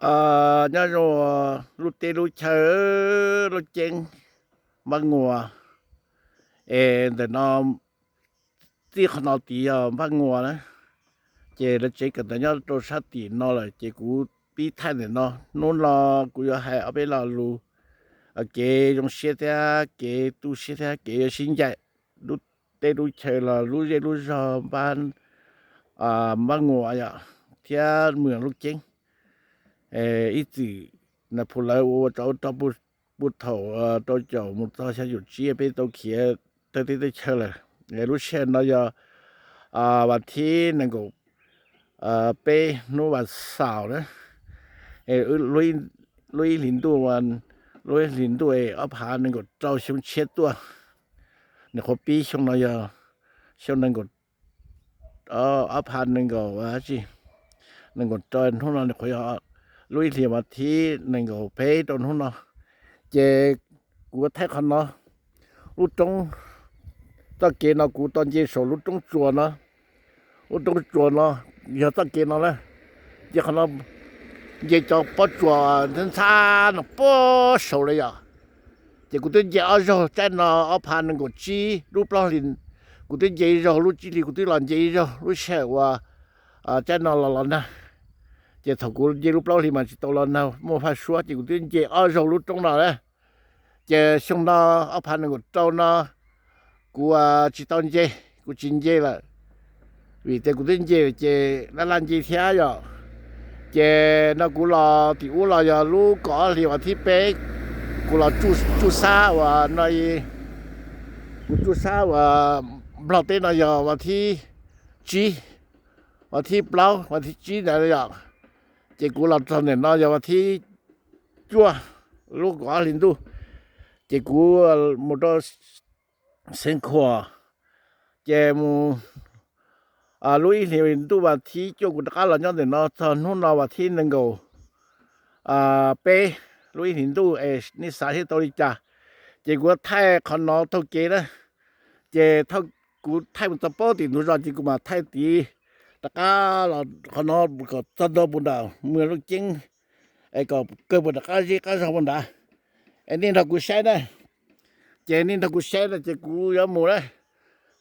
Nyob zoo lub teb lub chaw, lub ceeb Npab Nguas, es ntawm no txij qhov no tid yog Npab Nguas na, ces lawv tsev kawm ntawv nyob rau sab tim no lawm ces kuv pib thaij ntawm no. Hnub no kuv yuav hais ob peb lo lus, kev zoo siab thiab kev tu siab thiab kev yuav sib ncaim lub teb lub chaw los lub zej lub zog Npab, Npab Nguas yom, thiab Mws Lub Ceeb. Ib txwm Nais Phoo lawv ua ua rau rau puag thaum rau caum mus txog xya caum tsib peb tau khiav tawg teb tawg chaw lawm. Lub sij hawm no yog vas thib nees nkaum peb hnub vas xaum na, lub ib hlis ntuj, lub ib hlis ntuj es ob phav nees nkaum rau xyoo tshiab tuaj. Nws qhuav pib xyoo no yog xyoo nees nkaum, ob phav nees nkaum, nees nkaum rau hnub no nws qhuav yog lub ib hlis vas thib nees nkaum peb rau hnub no. Ces kuv thaij qhov no, lub roob, txoj kev no kuv tau nce saum lub roob tsuas no. Lub roob tsuas no yog txoj kev no na, ces qhov no nce cov pob tsuas ntxhab no puag saud li yom. Ces kuv twb nce ob zaug tsaib no, ob phav nees nkaum tsib lub plaub hlis, kuv twb nce ib zaug, lub tsib hlis kuv twb los nce ib zaug lub sij hawm uas tsaib no los los nag. Ces thaum kuv nce lub plaub hlis mas tsis tau los nag muaj faj suab, ces kuv twb nce ob zaug lub roob no na. Ces xyoo no ob phav nees nkaum rau no kuv tsis tau nce, kuv tsis nce lawm, vim tias kuv twb nce ces laj laj nce thiab yom. Ces no kuv los tim ub los yog lub kaum ob hlis vas thib peb, kuv los tsuj sab uas no, kuv tsuj sab uas Nplog teb no yog vas thib tsib, vas thib plaub vas thib tsib ntawd yom. Ces kuv los txog ntawm no yog vas thib cuaj, lub kaum ob hlis ntuj, ces kuv mus rau Xeev Khuam, ces mus lub ib hlis ntuj vas thib cuaj kuv rov qab los nyob ntawm no txog hnub no vas thib nees nkaum peb lub ib hlis ntuj es nej xav seb tau li cas. Ces kuv thaij qhov no taug kev na, ces kuv thaij mus txog pob tim ntug zos ces kuv mam thaij tid rov qab los qhov no kom txog ntua puag nram Mws Lub Ceeb, es kom kawg puag nram qab zej qab zog puag nrad. Es nej nrog kuv saib na, ces nej nrog kuv saib na ces kuv yuav mus na.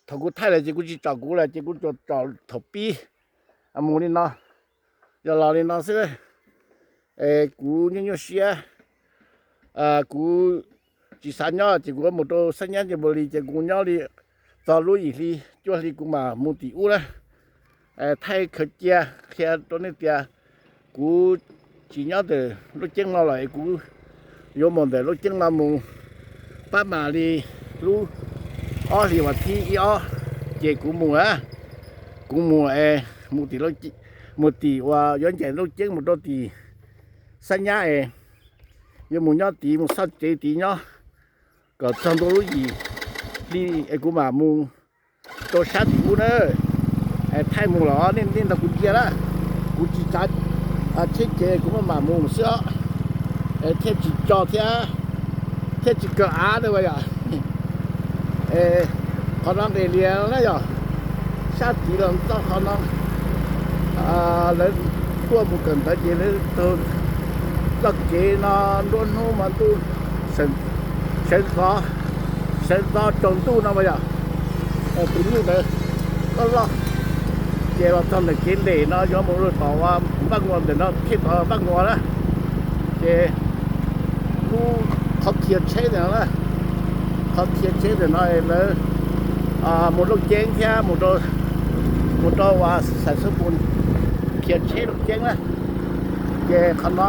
Thaum kuv thaij lawm ces kuv tsis tsom kuv lawm ces kuv tsuas tsom thaum pib mus li no, yog los li no xwb. Es kuv nyuaj nyuaj siab, kuv tsis xav nyob ces kuv mus rau Xab Nyab Nce Npaus Lis ces kuv nyob li txog lub yim hli cuaj hli kuv mam mus tim ub na. Thaij khaws cia qhia rau nej tias kuv tsis nyob ntawm lub ceeb no lawm es kuv yuav mus ntawm lub ceeb no mus pab mam li lub ob hlis vas thib ib ob, ces kuv mus na, kuv mus es mus tim, mus tim uas yuav ncaim lub ceeb mus rau tim Xab Nyab es yuav mus nyob tid, mus xauj tsev tid nyob kom txog ntua lub yim hli es kuv mam mus rau sab tim ub na. Thaij mus los nej nrog kuv cia na, kuv tsis tsav tsheb ces kuv maj mam mus xwb os, thiaj tsis tso thiab thiaj tsis kawg av na yom. Qhov no nqis lias na yom, sab tid los txoj qhov no lawv tuaj mus kawm ntawv ces lawv taug txoj kev no nruab hnub mas ntuj sawv ntxov, sawv ntxov tsaus ntuj no mas yom, tus nyuj ntawd loj loj, ces los txog ntawm kev nres no yuav mus rau tom Npaj Nguas ntawm no thiaj tau Npaj Nguas na. Ces lub qhov khiav tsheb ntawm no na, qhov khiav tsheb ntawm no lawv mus Looj Ceeb thiab mus rau uas Xais Xub Pus khiav tsheb Looj Ceeb na. Ces qhov no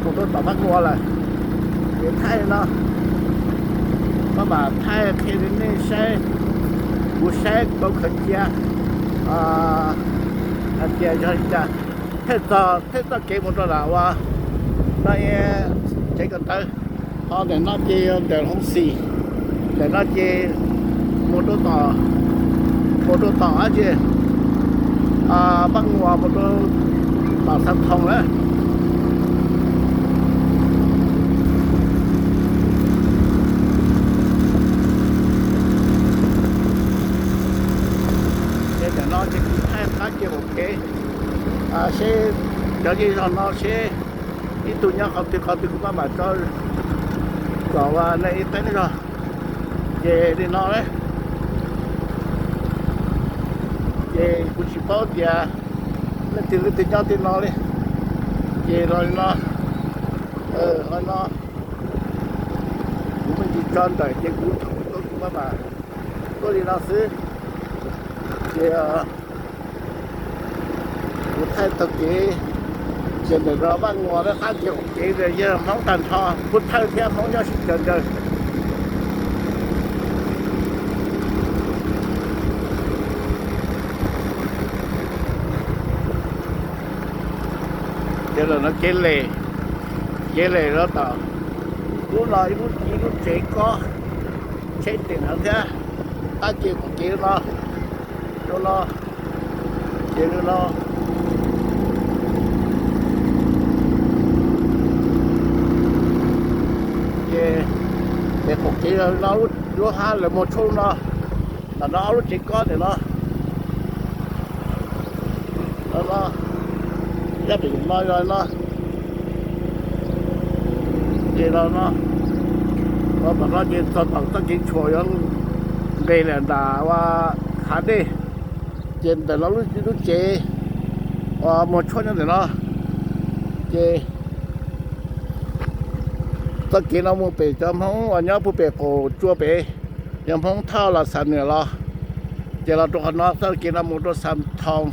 mus rau tom Npaj Nguas lawm. Ces thaij no, maj mam thaij qhia rau nej saib, kuv saib tau khaws cia hais tias yog li cas. Thiaj txog, thiaj txoj kev mus rau lam ua no, tsev kawm ntawv. Ho ntawm no ces yog ntawm Hloov Xis, ntawm no ces mus rau tom, mus rau tom dab tsi, Npaj Nguas mus rau tom Xav Thoos na. Ces ntawm no ces kuv thaij qab cia ua kev seb cov zej zog no seb ib tug nyob qhov twg qhov twg kuv maj mam tso kom nej ib teeb zog. Ces li no na, ces kuv tsis paub tias leej twg leej twg nyob tej no li. Ces los li no, los no, kuv me ntsis tso ntawm ces kuv thaum kuv tuaj kuv maj mam tuaj li no xwb. Ces kuv thaij taug kev, ces ntawm no Vaj Nguas na, qab kev qaum kev yog Hmoob tag nrho, Pub Thawj thiab Hmoob nyob sib cov ncawg. Ces lawm no kev les, kev les rau tom lub no ib lub, ib lub tsev kob, tsheb tes no thiab, qab kev qaum kev no, rau no, ces li no, ces, ces qaum kev no lub hab lawv muag tshuaj no, ntawm no ob lub tsev kob ntawm no, no, no, yog pem no, no, ces los no, los tom no ces txog tom txoj kev tshuam yuav nqes lawm nram ua hav dej, ces ntawm no lub tsev muag tshuaj nyob ntawm no, ces txoj kev no mus pem cov Hmoob uas nyob puag pem qaum tsua pem, yog Hmoob Thoj los Xam Nuam los, ces los rau qhov no txoj kev no mus rau Xam Thoo,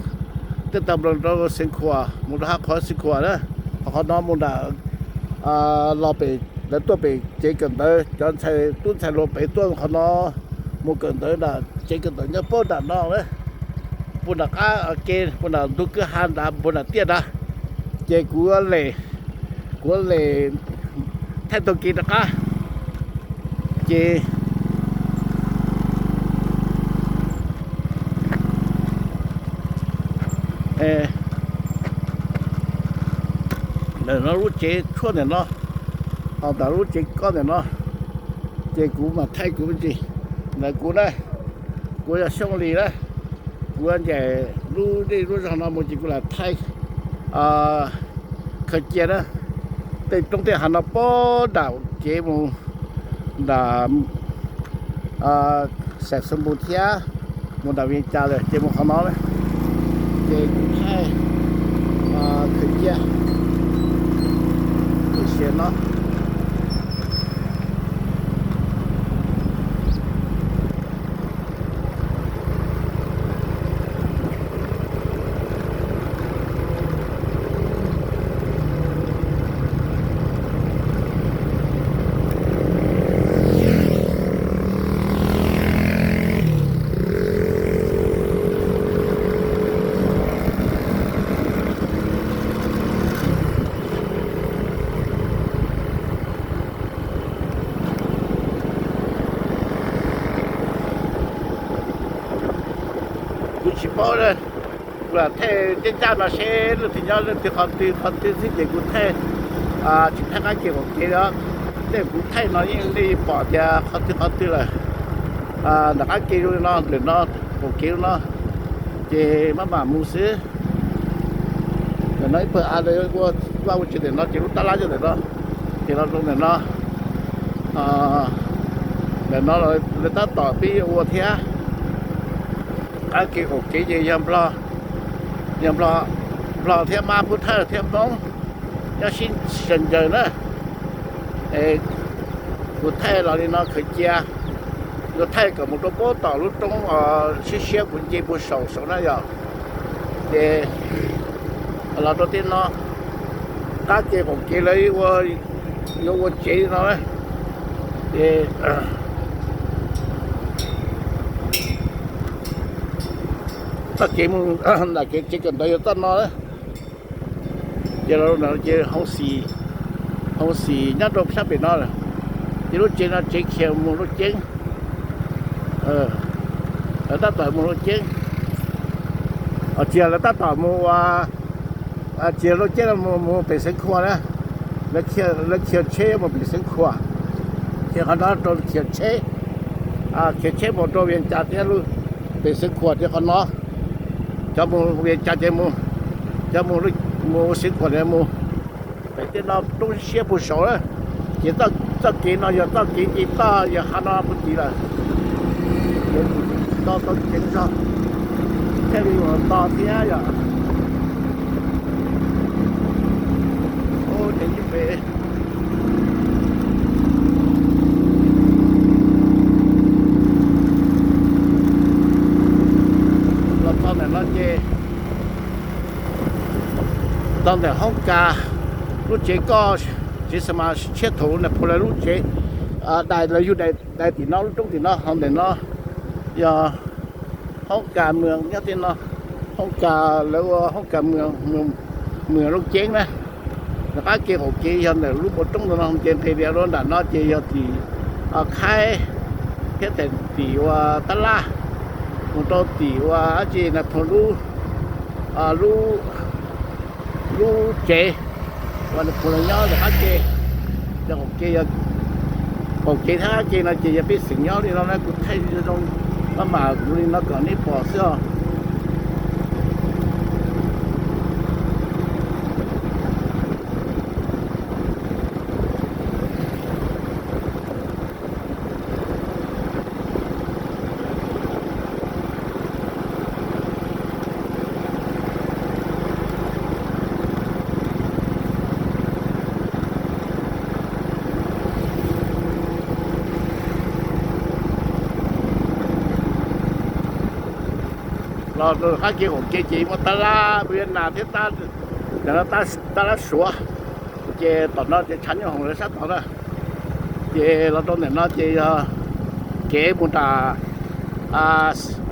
tej tag nploos rau Xeev Khuam, mus rau hab qhov Xeev Khuam na, qhov no mus nram, los pem lawv tuaj pem tsev kawm ntawv, cov ntxhais tub ntxhais hluas pem tuaj qhov no mus kawm ntawv nram tsev kawm ntawv nyob puag nram no na, puag nram qab ke, puag nram ntug kwj ha nrad, puag nram tiaj nrad, ces kuv, kuv les thaij taug kev rov qab, ces ntawm no lub tsev tshuaj ntawm no, ho ntawm lub tsev kob ntawm no, ces kuv mam thaij kuv me ntsis, ntawm kuv na, kuv yog Xyooj Lis na, kuv ncaim lub dej lub zog no mus ces kuv lam thaij khaws cia na, tej roob tej hav no puag nram kev mus nram Xeem Xeem Npus thiab mus nram Vias Cas lawm ces mus qhov no na, ces kuv thaij khaws cia lub siav no. Kuv tsis paub, kuv lam thaij ncaj ncaj no seb leej twg nyob leej twg qhov twg qhov twg xwb ces kuv thaij tsis thaij qab kev qaum kev os. Tej kuv thaij no yeej li pom tias qhov twg qhov twg lawm. Nram qab kev zoo li no, ntawm no qaum kev no, ces maj mam mus xwb. Ntawm no ib pawg av ua vaj ua tsev ntawm no ces lub tab lab cov ntawm no, ces los zoo ntawm no. Ntawm no lawv tab tom pib ua thiab. Qab kev qaum kev ces yog Nplog, yog Nplog thiab Mab Pub Thawj thiab Hmoob nyob sib xyaw ncaws na. Kuv thaij los li no khaws cia, yuav thaij kom mus rau puag tom lub roob siab siab kuv nce puag saum saud na yog. Ces los rau tej no, qab kev qaum kev lawv yuav ua tsev li no na. Ces txoj kev mus nram kev tsev kawm ntawv yog txoj no na. Ces los ntawm no ces hoo xim, hoo xim nyob rau sab pem no lawm. Ces lub tsev no tsev khiav mus Looj Ceeb, lawv tab tom mus Looj Ceeb. Tsis yog lawv tab tom mus ua, tsis yog Looj Ceeb no mus pem Xeev Khuam na, lawv khiav tsheb mus pem Xeev Khuam, khiav qhov no rau khiav tsheb, khiav tsheb mus rau Vias Cas thiab pem Xeev Khuam thiab qhov no. Cov mus Vias Cas ces mus, cov mus Xeev Khuam ces mus. Pem tej no roob siab puag saud na, ces txoj kev no yog txoj kev nce toj yog qhov no puag tid lawm. Ces tau tau ceev zog thiaj li ua tog thiab yom. Ub, ces yeej pem los txog ntawm no ces txog ntawm hoob kas lub tsev koj, tsev Xas Mas Tshiab Thaum Nais Phoo lawv lub tsev, dais lawv yug dais tim no lub roob tim no, ho ntawm no yog hoob kas mws nyob tej no, hoob kas lawv ua hoob kas mws Looj Ceeb na. Nram qab ke qaum kev yog ntawm lub npoo roob ntawm no ces nqis dua nram no ces yog tim Khaib thiab tim ua Tab Laj mus rau tim ua dab tsi Nais Phoo lub, lub tsev uas Nais Phoo lawv nyob nram qab ke. Ces qaum kev, qaum kev thiab qab ke no ces yog pej xeem nyob li no na, kuv thaij zoo maj mam kuv li no kom nej pom xwb os. Los rau qab kev qaum kev ces muaj Tab Laj Viaj Nam thiab Tab Laj Suav, ces tom no ces tshav nyooj hoom lawv sab tod na. Ces los rau ntawm no ces yog kev mus nram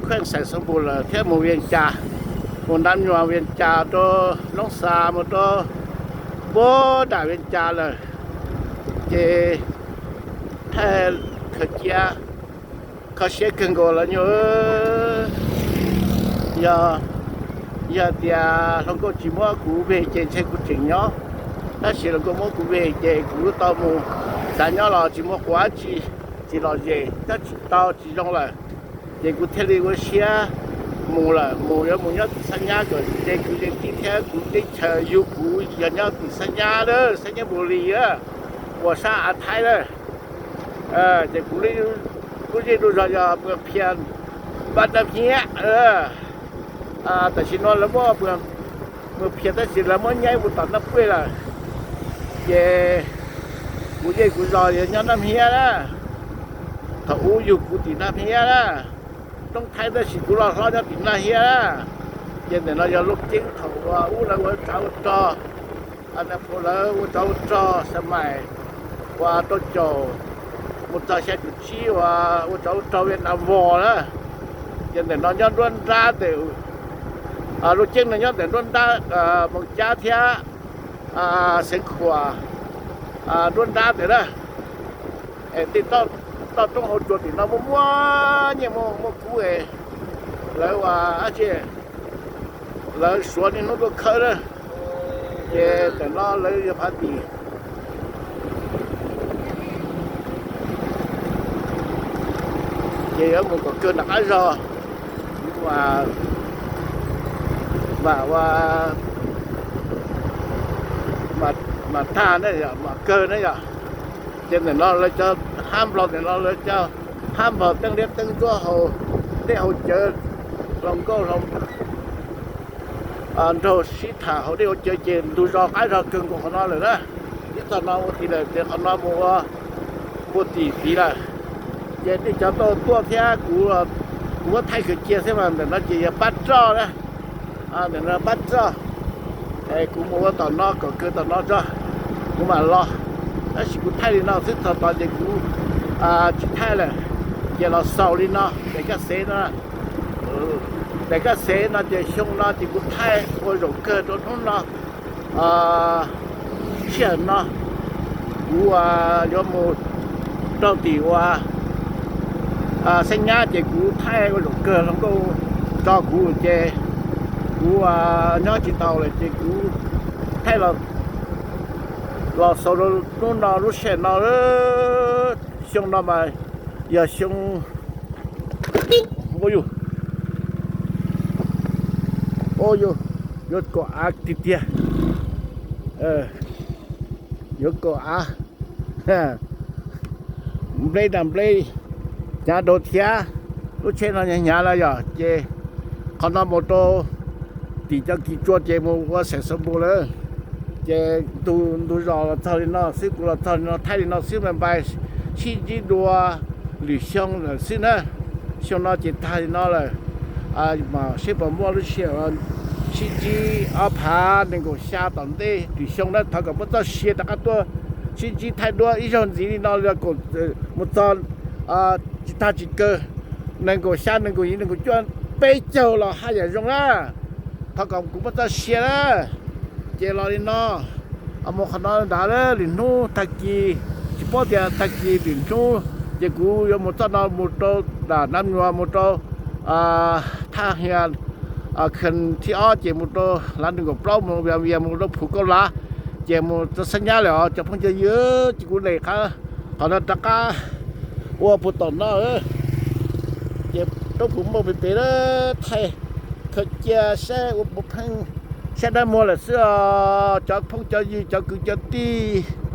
Khueej Xais Xoo Npus lawm thiab mus Vias Cas, mus Nab Nyuas Vias Cas rau Noob Xas mus rau puag nram Vias Cas lawm. Ces thaij khaws cia kho siab kawg nkaus los nyuj. Yog, yog tias hluas nkauj tsis muab kuv veg ces ntshe kuv tseem nyob, tab sis hluas nkauj muab kuv veg ces kuv tau mus. Xav nyob los tsis muaj quav tsi, tsis lom zem, nyob tsis tau tsis zoo lawm, ces kuv thiaj li ua siab mus lawm, mus yuav mus nyob tim Xab Nyab kom ze kuv ze tij thiab kuv teb chaws yug kuv yog nyob tim Xab Nyab lawm, Xab Nyab Npus Lis lawm, uas sab Av Thaib lawm. Ces kuv lub zej lub zog yog Mws Phias Npab Nab Hiab. Tam sim no lawv muab Mws Phias tab sis lawv muab nyaib mus tom Nab Puj lawm. Ces kuv zej kuv zos yog nyob Nab Hiab na, thaum ub yug kuv tim Nab Hiab na, Roob Thaib tab sis kuv loj hlob nyob tim Nab Hiab na. Ces ntawm no yog Looj Ceeb thaum ub lawv ua tsov ua rog, Nais Phoo lawv ua tsov ua rog Xas Mais uas rau caum mus txog xya caum tsib uas ua tsov ua rog Viaj Nam Vos na. Ces ntawm no nyob nruab nrab ntawm Looj Ceeb no nyob ntawm nruab nrab Moos Cab thiab Xeev Khuam nruab nrab ntawm na. Es tej toj roob hauv tsua tim no muaj muaj nyiaj muaj kub es lawv ua dab tsi, lawv suav niaj hnub tuaj khawb na. Ces ntawm no lawv yog phav tim, ces yuav mus kom kawg nram qab zog, mam ua, mam tag ne, mam kawg ne yom. Ces ntawm no lawv cov hab nplog, ntawm no lawv cov hab nplog teeb liab teeb ntsuab hauv dej hauv cawv, hluas nkauj hluas nraug sib tham hauv dej hauv cawv ces ntug zos qab zog kawg nkaus qhov no lawm na. Ib txog no ua tid lawm ces qhov no mus ua puag tim tid lawm. Ces nej cov tau tuaj thiab kuv, kuv muab thaij khaws cia xwb mas ntawm no ces yog pab roj na. Ntawm no pab roj. Kuv mus ua tom no kom kawg tom no tso, kuv mam los. Tab sis kuv thaij li no xwb, txog tod ces kuv tsis thaij lawm. Ces los xaus li no daim kaj xev no, daim kaj xev no ces xyoo no ces kuv thaij ua zaum kawg rau hnub no, sij hawm no kuv yuav mus rau tim ua Xeeb Nyab ces kuv thaij ua zaum kawg hluas nkauj tso kuv ces kuv nyob tsis tau lawm ces kuv thaij los xaus rau hnub no lub sij hawm no. Xyoo no mas yog xyoo, ua yus, ua yus, yuav kom av tiag tiag. yuav kaum av, nplej na nplej, hnyav dua thiab. Lub tsheb no hnyav hnyav no yog ces qhov no mus rau tim cov kis tsua ces mus ua xeem xav npu lawm. Ces ntug zos los txog li no xwb, kuv los txog li no, thaij li no xwb, me npai, sib ntsib dua lwm xyoo lawm xwb na. Xyoo no ces tag li no lawm, mas seb puas muaj lub sij hawm sib ntsib ob phav nees nkaum xya tom ntej lwm xyoo na. Thov kom muaj txoj sia rov qab tuaj sib ntsib thaij duab ib zaug ntxiv li no, mus txog tsis tag tsis kawg nees nkaum xya, nees nkaum yim, nees nkaum cuaj, peb caug los haj yam zoo na. Thov kom kuv muaj txoj sia na. Ces los li no, mus qhov no nrad, lwm hnub tag kis, tsis paub tias tag kis lwm hnub ces kuv yuav mus txoj no mus rau nram Nab Nyuas, mus rau Thaj Hias, khees thib ob ces mus rau lav nees nkaum plaub, mus Vias, mus rau Phuv Kauj Lav, ces mus rau Xab Nyab lawm os cov phooj cov ywg. Ces kuv nres qhov no rov qab ua puag tom no, ces roob puv npauj pem pem, thaij khaws cia saib ua puv pheej saib dab muag lawm xwb os cov phooj cov ywg, cov kwv cov tij.